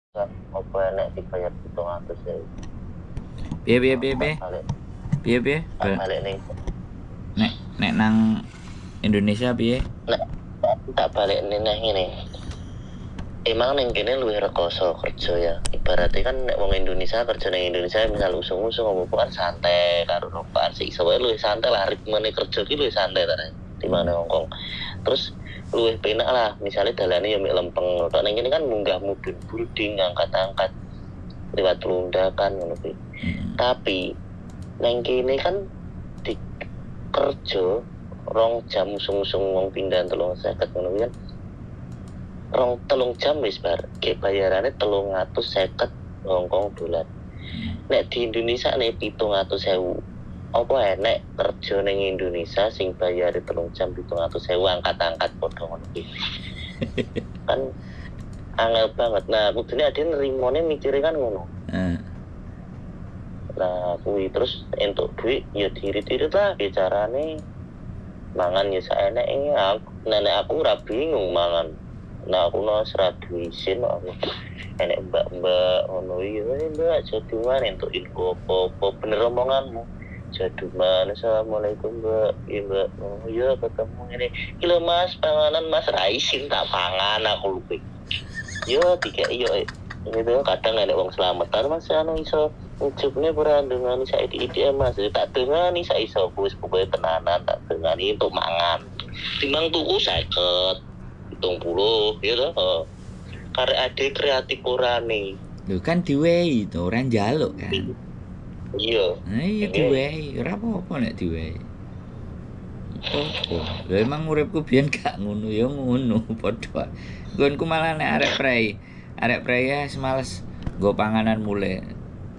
Apa enek dibayar 700.000. Piye piye piye piye? Piye piye? Balik ning nek nek nang Indonesia piye? Nek tak balik ning ngene. Emang ning kene luwih rekoso kerja ya. Ibaratnya kan nek wong Indonesia kerja ning Indonesia misal usung-usung apa kan santai karo rokokan sik iso wae luwih santai lah, ritmene kerja ki luwih santai ta timbang nang Hongkong. Terus luwih penak lah, misalnya dalane ya mek lempeng. Tok ning kene kan munggah mudhun building, ngangkat-angkat lewat lundakan ngono kuwi. Tapi nang kene kan di kerja 2 jam usung-usung wong pindahan 350 ngono kuwi kan. 2-3 jam wis bar, ge bayarane 350 Hongkong dolar. Nek di Indonesia nek 700.000. Apa enek kerja ning Indonesia sing bayare 3 jam 700.000 angkat-angkat padha ngono kuwi. Kan angel banget. Nah, kudune ade nerimone mikire kan ngono. Nah, kuwi terus entuk duit ya diirit-irit lah bicarane. Mangan ya saeneke, aku nenek aku ora bingung mangan. Nah, aku no ora duwe isin aku. Enek mbak-mbak ngono iya, mbak jaduman entuk info apa-apa bener omonganmu. Jaduman, assalamualaikum mbak, iya mbak, oh iya ketemu ini, iki lho mas, panganan mas, ra isin tak pangan aku lupa. Yo tiga iyo, gitu kadang enek wong slametan mas, anu iso ujubne ora ndongani saiki-iki mas, tak dongani sak iso wis pokoke tenanan tak dongani entuk mangan. Timbang tuku 50, 70, ya toh. Karek ade kreatif orane. Lho kan diwehi to, ora njaluk kan. Iya. Nah, iya diwehi, ora apa-apa nek diwehi. Apa? Lha emang uripku biyen gak ngono ya ngono padha. Nggonku malah nek arek prei wis males nggo panganan mulih.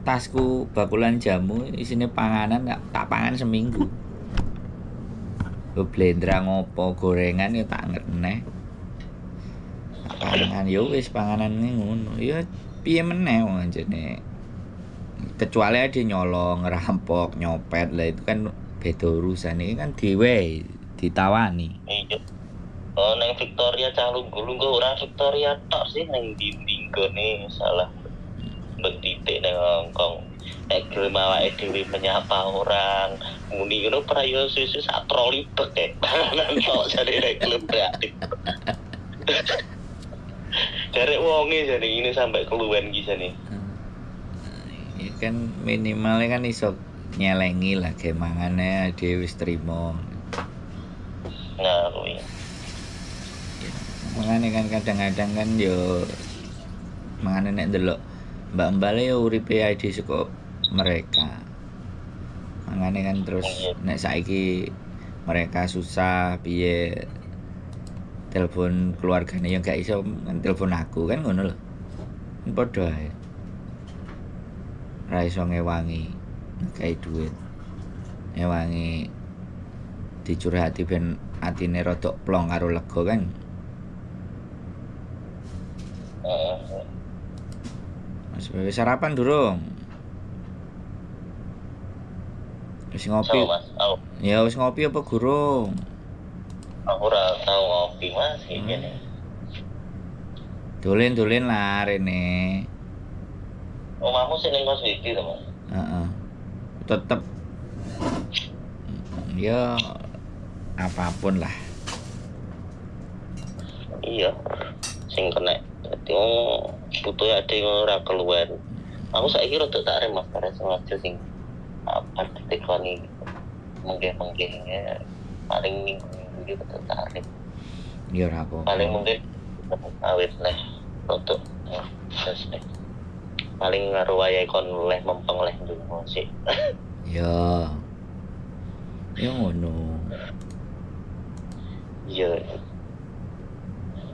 Tasku bakulan jamu isine panganan tak pangan seminggu. Lho blendrang ngopo gorengan ya tak ngetneh. Pangan ya wis panganane ngono. Ya piye meneh wong anjene. Kecuali ada nyolong, ngerampok, nyopet lah itu kan beda urusan. Ini kan diwehi, ditawani. Iya. Oh neng Victoria cah lungguh-lungguh ora Victoria tok sih neng ndi-ndi nggone salah ben titik neng Hongkong. Nek gelem awake dhewe menyapa orang, muni ngono prayo susu sak troli bek e. Panganan tok jare nek gelem kreatif. Jarek wonge jane ngene sampai keluwen ki jane. Ya kan minimalnya kan iso nyelengi lah ge mangane dhewe wis trimo. Nah, kuwi. Mangane kan kadang-kadang kan yo mangane nek ndelok mbak-mbak yo uripe ID saka mereka. Mangane kan terus nek saiki mereka susah piye telepon keluargane yo gak iso telepon aku kan ngono lho. Padha ae. Ra iso ngewangi ngekei duit. Ngewangi dicurhati ben atine rodok plong karo lega kan. Mas wis sarapan durung? Wis ngopi? Mas, ya wis ngopi apa gurung? Aku ora tau ngopi mas iki kene. Dolen-dolen lah rene. Omahku sing ning kos iki to, Mas. Heeh. Tetep ya apapun lah. Iya. Sing kena dadi wong butuh ade ora keluwen. Aku saiki rada tak rem Mas, karena sengaja sing apa ditekoni menggeh-menggeh paling minggu-minggu iki rada tak rem. Ya ora apa-apa. Paling mungkin awit neh rada terus neh. Paling ngaruh wayahe kon leh mempeng leh ndonga sik. Ya. Ya ngono. Iya.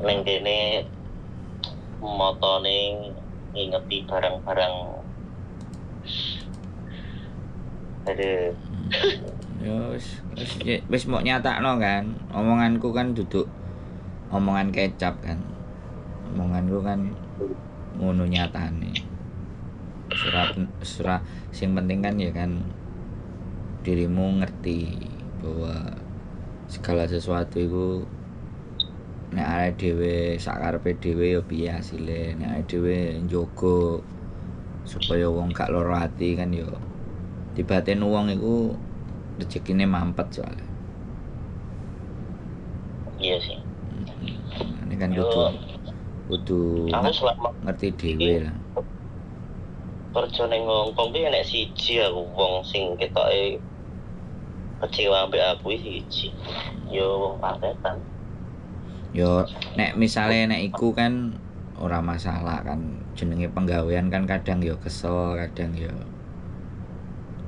Neng kene motone ngingeti barang-barang. Aduh. Ya wis mok nyatakno kan. Omonganku kan duduk omongan kecap kan. Omonganku kan ngono nyatane. Surat sing penting kan ya kan dirimu ngerti bahwa segala sesuatu itu Nek arek dhewe sak karepe dhewe ya piye asile, nek arek dhewe njogo supaya wong gak lara ati kan ya dibatin wong iku rezekine mampet soalnya. Iya sih. Ini kan kudu aku selama ngerti dhewe lah. Kerja ning Hongkong ki enek siji aku wong sing ketoke kecewa ambek aku siji. Ya wong paketan. Yo nek misale nek iku kan ora masalah kan, jenenge penggawean kan kadang yo kesel, kadang yo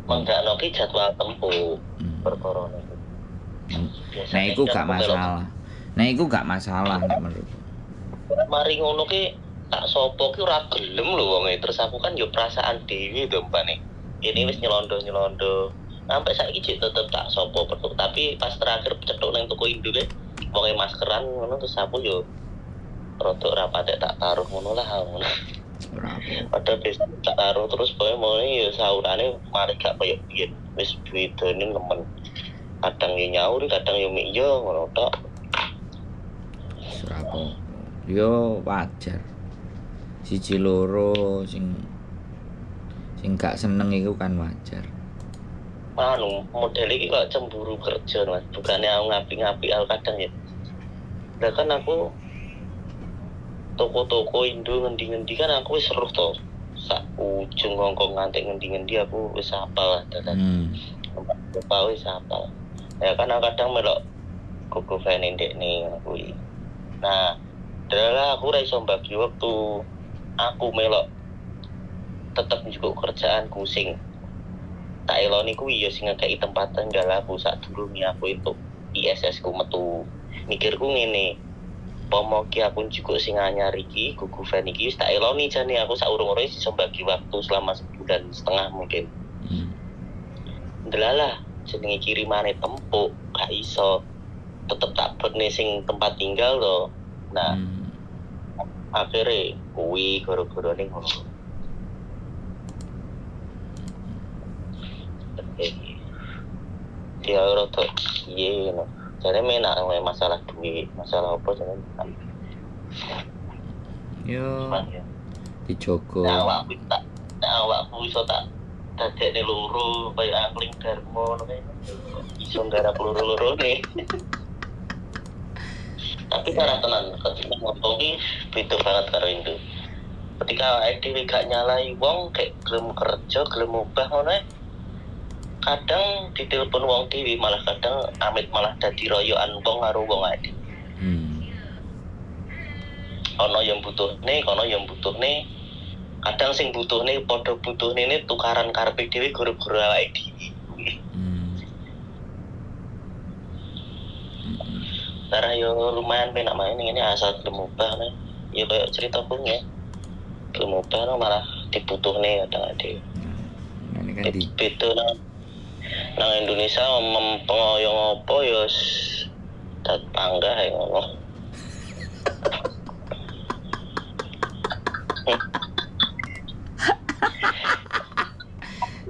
menggakno ki jadwal tempuh perkara niku. Nek iku gak masalah. Nek iku gak masalah nek menurutku. Mari ngono ki tak sopo ki ora gelem lho wonge. Terus aku kan yo perasaan dhewe to mbane. Ini wis nyelondo-nyelondo. Sampai saiki jek tetep tak sopo pertuk, tapi pas terakhir cethuk nang toko Indo ke wonge maskeran ngono terus aku yo rodok ra patek tak taruh ngono lah ngono. Ora apa. Padahal wis tak taruh terus pokoke mau yo saurane mari gak koyo biyen. Wis bedane nemen. Kadang yo nyauri, kadang yo mik yo ngono tok. Ora apa. Yo wajar. Siji loro sing gak seneng iku kan wajar. Anu, model iki kok cemburu kerja, Mas. Bukannya aku ngapi-ngapi aku kadang ya. Lah kan aku toko-toko Indo ngendi-ngendi kan aku wis seruh to. Sak ujung Hongkong nganti ngendi-ngendi aku wis hafal lah dalan. Tempat wis hafal. Ya kan aku kadang melok gogo fan ndekne ngono kuwi. Nah, dalah aku ora iso mbagi wektu. Aku melok tetep njukuk kerjaanku sing tak eloni kuwi ya sing ngekeki tempat tinggal aku sadurunge aku entuk ISS ku metu. Mikirku ngene, pomo ki aku njukuk sing anyar iki, gugu fan iki wis tak eloni jane aku saurung-urunge iso bagi waktu selama sebulan setengah mungkin. Ndelalah jenenge kirimane tempuk, gak iso. Tetep tak berne sing tempat tinggal to. Nah, akhire kuwi gara-garane ngono. Dia rada piye ngono. Jane menak masalah duit, masalah apa jane. Yo. Dijogo. Nah, awakku iso tak dadekne loro kaya angling Darmo ngono kae. Iso nggarap loro-lorone. Tapi parah tenan ketika ngomong iki beda banget karo Indo. Ketika awake dhewe gak nyalai wong, kayak gelem kerja, gelem obah ngono ae. Kadang ditelepon wong dhewe malah kadang amit malah dadi royokan wong karo wong ae. Ono yang butuhne, kono yang butuhne. Kadang sing butuhne padha butuhne ne tukaran karepe dhewe gara-gara awake dhewe. Karena yo lumayan penak main ini asal gelem obah nih. Ya kayak ceritaku ya. Gelem obah no malah dibutuhne kadang ade. Ini kan di beda nang Indonesia mempeng yo apa ya dat panggah ya ngono.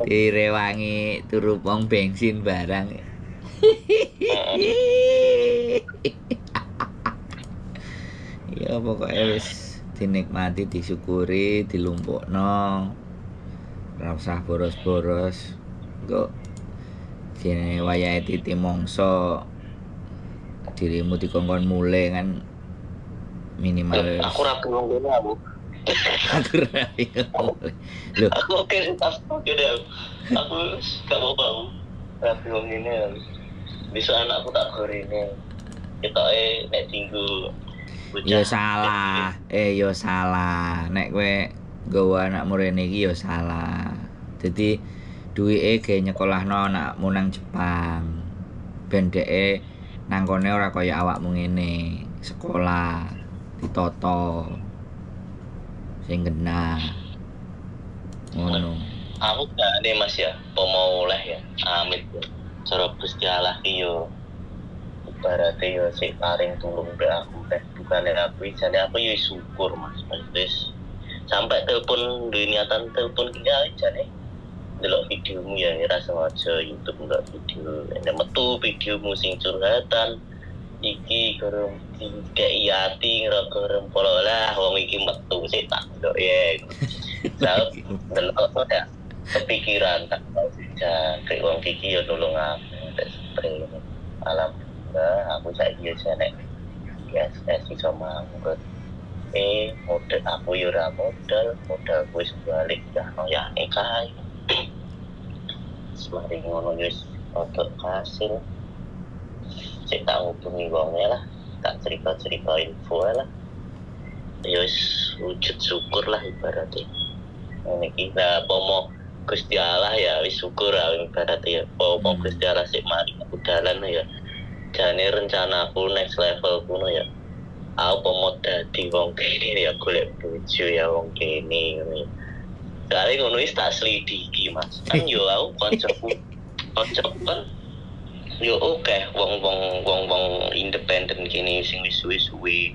Direwangi turu pom bensin barang. Ya pokoknya wis dinikmati, disyukuri, dilumpukno. Ora usah boros-boros. Engko dene wayahe titi mongso dirimu dikongkon mule kan minimal. Aku ra wong kene aku. Aku ra mulih. Lho, aku oke aku deh. Aku gak mau bau. Ra wong ngene. Besok anakku tak gorene. Ketoke nek dinggo bocah. Ya salah. Ya salah. Nek kowe nggawa anakmu rene iki ya salah. Dadi duwike gawe nyekolahno anakmu nang Jepang. Ben dheke nang kone ora kaya awakmu ngene, sekolah ditata sing genah. Ngono. Aku gak Mas ya, pomo oleh ya. Amit. Cara Gusti Allah ki yo ibarate yo sik paring tulung mbek aku nek bukane aku jane aku yo syukur Mas. Wis sampai telepon duwe niatan telepon ki jane ndelok videomu ya ora sengaja YouTube ndelok video nek metu videomu sing curhatan iki gara Dikei ati ngrogoh rempolo lah wong iki metu sik tak ndok ye. Lah delok ya kepikiran tak jangkrik wong iki ya nulung aku tek spray. Alhamdulillah aku saiki wis enek ISS iso manggut. Modal aku ya ora modal, modal wis balik ya ya kae. Semari ngono wis rodok kasil. Sik tak ngubungi wonge lah, tak cerita-cerita info lah. Ya wis wujud syukur lah ibaratnya. Ngene iki lah pomo Gusti Allah ya wis syukur lah ibaratnya ya. Pomo Gusti Allah sik mari udalan ya. Jane rencanaku next level kuno ya. Aku pomo dadi wong kene ya golek bojo ya wong kene ngono. Kali ngono wis tak selidiki Mas. Kan yo aku koncoku kan yo oke wong-wong independen kene sing wis suwe-suwe.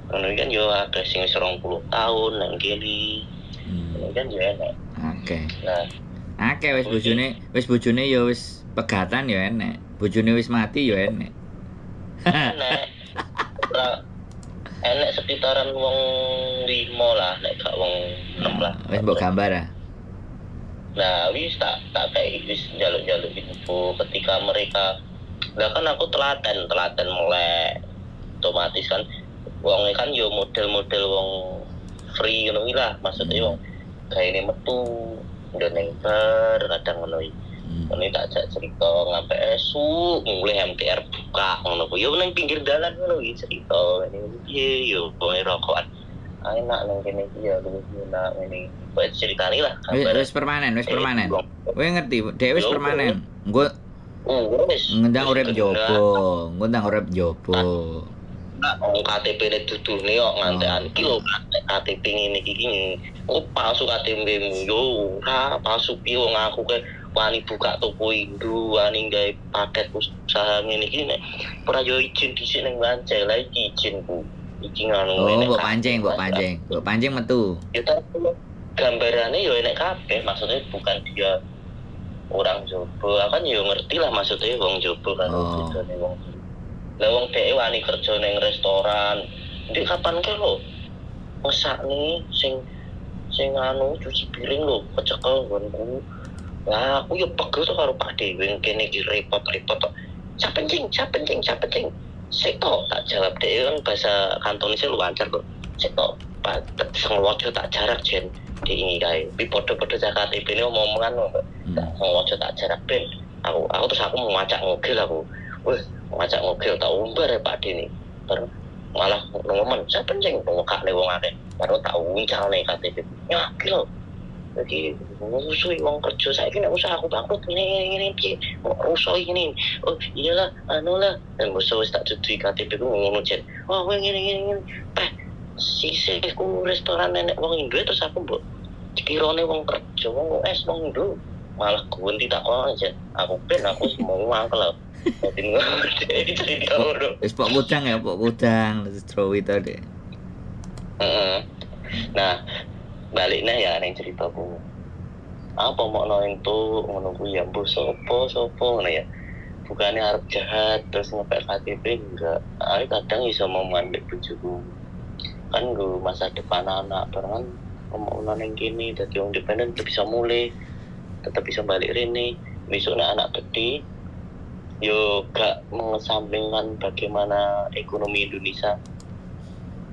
Ngono kan yo akeh sing wis 20 tahun nang kene. Ngono kan yo enek. Akeh. Nah, akeh wis bojone yo wis pegatan yo enek. Bojone wis mati yo enek. Enek. Enek sekitaran wong 5 lah, nek gak wong 6 lah. Wis mbok gambar ah. Nah, wis tak kayak wis njaluk-njaluk info ketika mereka. Lah kan aku telaten melek. Otomatis kan wonge kan yo model-model wong free ngono kuwi lah, maksudnya wong gaene metu ndo ning bar kadang ngono iki. Ngono tak ajak cerita ngampe esuk mulai MTR buka ngono kuwi. Yo ning pinggir dalan ngono iki cerita ngene piye yo wonge rokokan. Enak nang kene iki ya luwih enak ngene. Pokoke ceritane lah. Wis permanen, wis permanen. Kowe ngerti, dhek wis permanen. Engko ngendang urip njobo, ngundang urip njobo. Wong KTP-ne duduhne kok ngantekan iki lho KTP ngene iki. Oh palsu KTP-mu yo ora palsu piye wong aku ke wani buka toko Indo, wani gawe paket usaha ngene iki nek ora yo izin dhisik ning Wancel. Lah iki izinku. Iki ngono. Oh, mbok pancing, mbok pancing. Mbok pancing metu. Ya tapi gambarannya yo enek kabeh, maksudnya bukan dia orang jobo. Aku kan yo ngerti lah maksudnya wong jobo kan bedane wong. Lah wong dhek wani kerja ning restoran. Ndek kapan ke lho? Mesakne sing anu cuci piring lho, kecekel nggonku. Lah aku yo pegel to karo Pak Dewi kene iki repot-repot tok. Capencing. Sik tok tak jawab dhek kan bahasa Kantonisnya lancar kok. Sik tok Pak sengaja tak jarak jen diingi kae. Pi padha-padha cah KTP-ne omong-omongan kok. Sengaja tak jarak ben. Aku terus aku mau ngajak ngogel aku. Wih, ngajak ngogel tak umbar ya Pak Dini. Baru malah ngomong, saya pencing ngekakne wong akeh. Baru tak uncalne KTP. Nyah, iki lho. Iki ngusuhi wong kerja saiki nek usaha aku bangkrut ngene piye. Kok rusuh ngene. Oh, iyalah, anu lah. Nek musuh wis tak duduhi KTP ku ngono jen. Wah, kowe ngene. Peh, sisihku restoran nenek wong Indo terus aku mbok dikirone wong kerja wong US wong Indo. Malah genti tak kono jen. Aku ben aku mau mangkel. Wis pok kudang ya, pok kudang terus throw it deh. Nah, baliknya ya ning ceritaku. Apa mau entuk ngono kuwi ya mbuh sapa ngono ya. Bukannya arep jahat terus ngepek KTP enggak. Aku kadang iso momongan mbek bojoku. Kan nggo masa depan anak barengan ngomongno ning kene dadi wong independen tetep bisa mulih, tetep bisa balik rene. Besok nek anak gede yo gak mengesampingkan bagaimana ekonomi Indonesia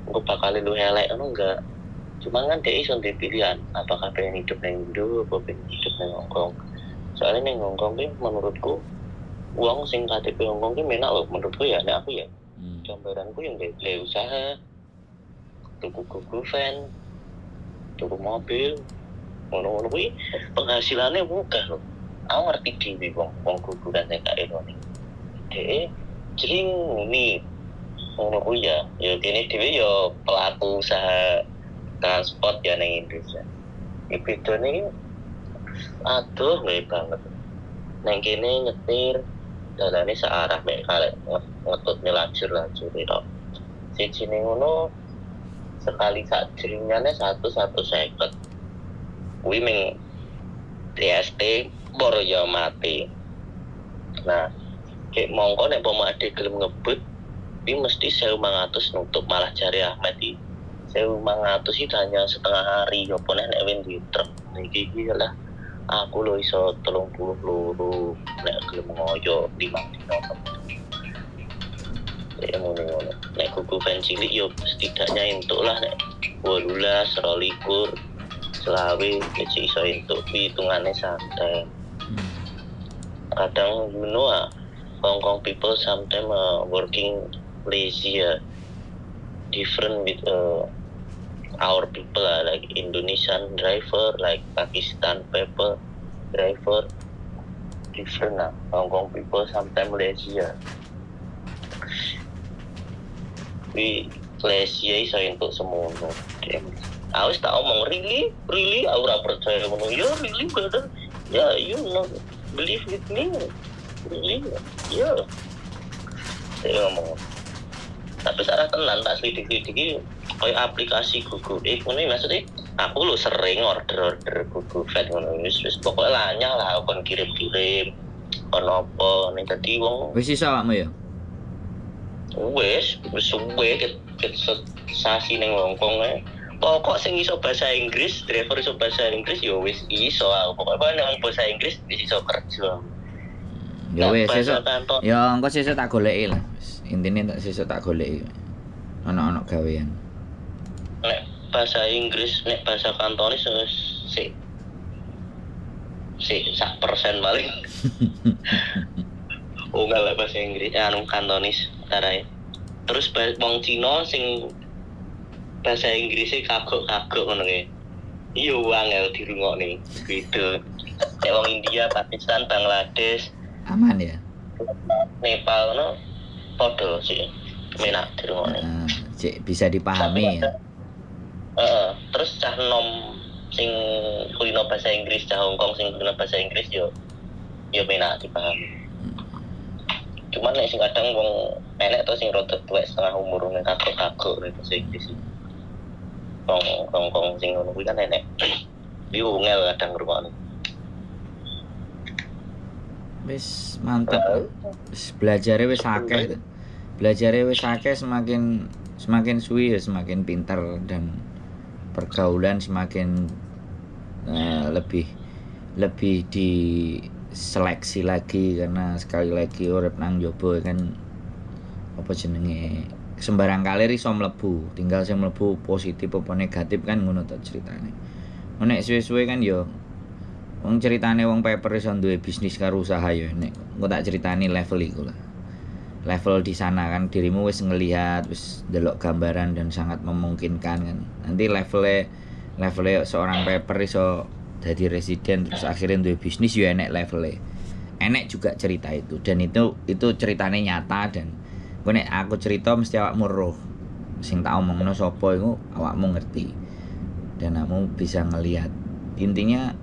engko bakal luwih elek ngono enggak. Cuman kan dhek iso duwe pilihan apakah pengen hidup nang Indo apa pengen hidup nang Hongkong. Soalnya nang Hongkong ki menurutku uang sing KTP Hongkong ki menak lho menurutku ya nek aku ya. Gambaranku yang gawe usaha tuku Google van, tuku mobil, ngono-ngono kuwi penghasilannya akeh lho. Aku ngerti dhewe wong guguran sing tak eloni. Dhek jering muni ngono kuwi ya. Ya kene dhewe ya pelaku usaha transport ya ning Indonesia. Iki bedane aduh nggih banget. Nang kene nyetir dalane searah mek kalek ngetutne lajur-lajur tok. Sijine ngono sekali sak jeringane 150. Kuwi ming TST boro ya mati. Nah, kayak mongko nek pomo ade gelem ngebut Ini mesti 1.500 nutup malah jare Ahmed iki. 1.500 iki hanya setengah hari opo nek nek di truk iki iki lah aku lho iso 32 nek gelem ngoyo 5 dino. Ya ngono-ngono. Nek kuku van cilik yo setidaknya entuk lah nek 18, 22, selawe wis iso entuk hitungane santai. Kadang you know Hong Kong people sometimes working lazy ya, different with our people like Indonesian driver, like Pakistan people driver, different lah. Hong Kong people sometimes lazy ya. We lazy ya iso entuk semono. Aku wis tak omong really, really aku ora percaya ngono. Ya really brother. Ya you know believe with me. Really? Ya. Saya ngomong. Tapi secara tenan tak selidik-selidiki koyo aplikasi Google ngono maksudnya aku lho sering order-order Google Flight ngono wis wis pokoke lanyah lah kon kirim-kirim kon apa ning dadi wong wis iso awakmu ya. Wis wis suwe ket sasi ning Hongkong ae. Pokok sing iso bahasa Inggris, driver iso bahasa Inggris ya wis iso aku. Pokoke nek wong bahasa Inggris wis iso kerja. Ya wis sesuk. Ya engko sesuk tak goleki lah. Intine tak sesuk tak goleki. Ana-ana gawean. Nek bahasa Inggris, nek bahasa Kantonis wis sik sik 1% paling. Oh enggak lah bahasa Inggris, anu Kantonis tarae. Terus wong Cina sing bahasa Inggrisnya kagok-kagok ngono kae. Iya angel dirungokne gitu. Nek wong India, Pakistan, Bangladesh aman ya. Nepal no padha sih menak dirungokne. Cek bisa dipahami ya. Terus cah nom sing kulino bahasa Inggris, cah Hongkong sing kulino bahasa Inggris yo yo menak dipahami. Cuman nek sing kadang wong enek to sing rada tuwek setengah umur nek kagok-kagok nek bahasa Inggris. Wong Hongkong sing ngono kuwi kan enek. Iki ungel kadang ngrungokne. Wis mantap. Wis belajare wis akeh. Belajare wis akeh semakin semakin suwi ya semakin pintar dan pergaulan semakin lebih lebih diseleksi lagi karena sekali lagi urip nang njaba kan apa jenenge sembarang kalir iso mlebu, tinggal sing mlebu positif apa negatif kan ngono to ceritane. Nek suwe-suwe kan ya wong ceritane wong paper iso duwe bisnis karo usaha ya nek engko tak ceritani level iku lah. Level di sana kan dirimu wis ngelihat, wis ndelok gambaran dan sangat memungkinkan kan. Nanti levelnya levelnya seorang paper iso dadi residen terus akhirnya duwe bisnis ya enek levelnya. Enek juga cerita itu dan itu ceritane nyata dan engko nek aku cerita mesti awakmu roh. Sing tak omongno sapa iku awakmu ngerti. Dan kamu bisa ngelihat. Intinya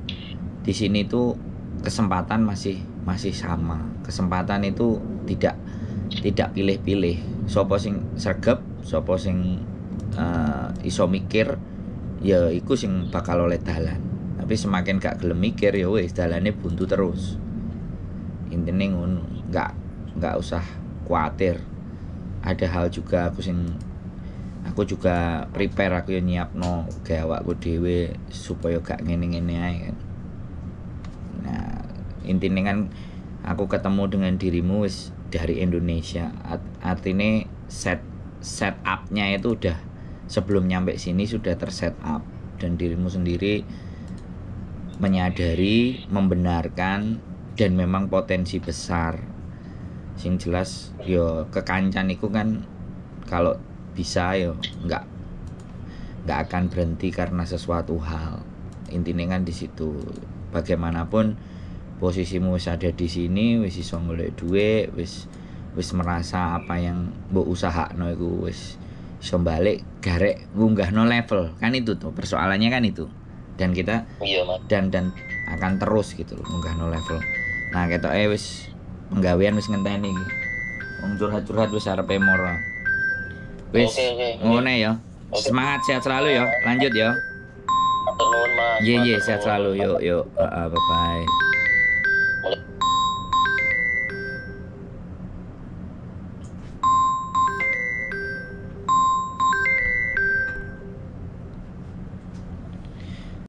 di sini tuh kesempatan masih masih sama. Kesempatan itu tidak tidak pilih-pilih. Sopo sing sregep, sopo sing iso mikir, ya iku sing bakal oleh dalan. Tapi semakin gak gelem mikir ya wis dalane buntu terus. Intine ngono, nggak usah kuatir. Ada hal juga aku juga prepare, aku yo nyiapno gawe awakku dhewe supaya gak ngene-ngene ae kan. Nah, intinya kan aku ketemu dengan dirimu wis dari Indonesia. Artinya set set up-nya itu udah sebelum nyampe sini sudah terset up dan dirimu sendiri menyadari, membenarkan dan memang potensi besar. Sing jelas yo kekancan iku kan kalau bisa yo nggak akan berhenti karena sesuatu hal. Intinya kan di situ. Bagaimanapun posisimu wis ada di sini, wis iso golek dhuwit, wis wis merasa apa yang mbok usahakno iku wis iso balik garek ngunggahno level. Kan itu tuh persoalannya kan itu. Dan kita iya, Mas. Dan akan terus gitu loh ngunggahno level. Nah, ketoke wis penggawean wis ngenteni iki. Wong curhat-curhat wis arepe moro. Wis ngono ya. Semangat, sehat selalu ya. Lanjut ya. Matur nuwun, Mas. Iya, iya, sehat selalu. Yuk, yuk. Bye-bye.